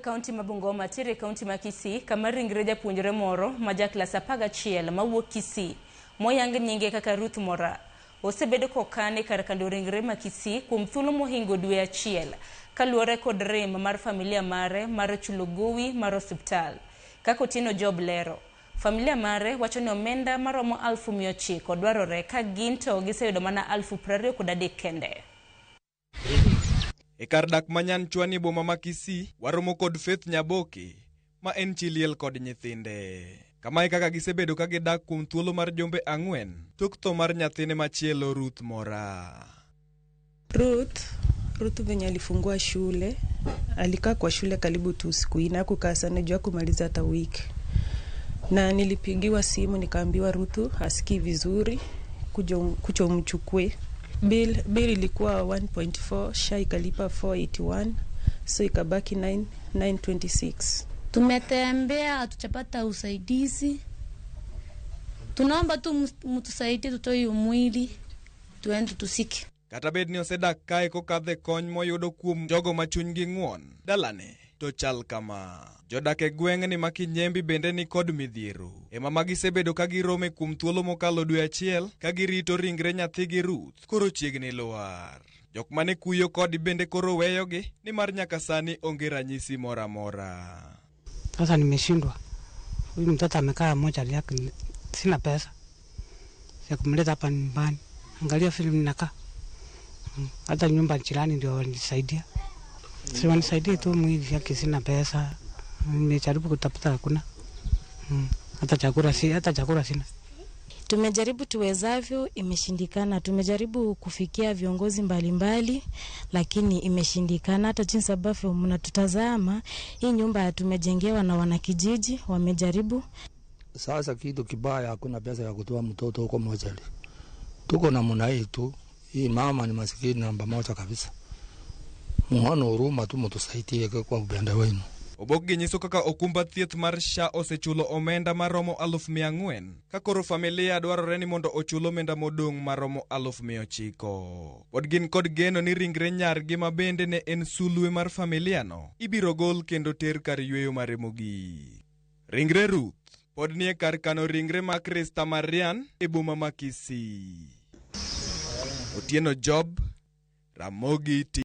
Kaunti ma Bungoma tere e kaunti ma Kisii kama ringre japuonjre moro ma ja klas 11 mawuok Kisii moyang nyinge kaka Ruth Mora osebedo kokan e kar kando ringre ma Kisii kuom thuolo mohingo dwe achiel kaluwore kod rem mar familia mare mar chulo gowi mar osiptal. Kaka Otieno Job lero, familia mare wacho ni omenda maromo 900,000 dwarore ka gin to giseyudo mana 23,000 kende. E kar dak ma Nyanchwani e boma ma Kisii, waromo kod Faith Nyaboke, ma en chi liel kod nyithinde. Kamae kaka gisebedo ka gidak kuom thuolo mar jumbe 4 tok tho mar nyathine machielo Ruth Mora. Ruth venye alifungua shule, alikaa kwa shule karibu tu siku 4, hakukaa sana juu hakumaliza hata wiki. Na nilipigiwa simu nikaambiwa Ruth hasikii vizuri, kuja umchukue. Bill ilikuwa 1.4, SHA ikalipa 481, so ikabaki 926. Tumetembea hatujapata usaidizi. Tunaomba tu mtusaidie tutoe mwili tuende tusike. Kata bed ni osedak kae kokadhe kony moyudo kuom jogo ma chunygi ng'won, dalane to chal kama. Jodak e gweng'ni ma Kinyembi bende ni kod midhiero. Ema ma gisebedo ka girome kuom thuolo mokalo dwe achiel ka girito ringre nyathigi Ruth koro chiegni lwar. Jok mane kuyo kodi bende koro weyogi nimar nyaka sani onge ranyisi moro amora. Sasa nimeshindwa. Huyu mtoto amekaa moja yake, sina pesa ya kumleta hapa nyumbani. Angalia vile ninakaa. Hata nyumba jirani ndio walisaidia. Si wanisaidie tu mwili yake, sina pesa. Nimejaribu kutafuta hakuna. Hata chakula si, hata chakula sina. Tumejaribu tuwezavyo, imeshindikana. Tumejaribu kufikia viongozi mbalimbali, lakini imeshindikana. Hata jinsi ambavyo mnatutazama, hii nyumba tumejengewa na wanakijiji, wamejaribu. Sasa kitu kibaya, hakuna pesa ya kutoa mtoto huko mochari. Tuko na muna hii tu. Hii mama ni masikini namba moja kabisa. Muone huruma tu, mtusaidie kwa upendo wenu. Obokgi nyiso kaka okumba thieth mar SHA osechulo omenda maromo 400,000 ka koro familia dwarore ni mondo ochul omenda modong' maromo 900,000. Pod gin kod geno ni ringre nyargi ma bende ne en sulwe mar familia no ibiro gol kendo ter kar yweyo mare mogik. Ringre Ruth pod nie kar kano ringre ma Krista Marian e boma ma Kisii. Otieno Job, Ramogi TV.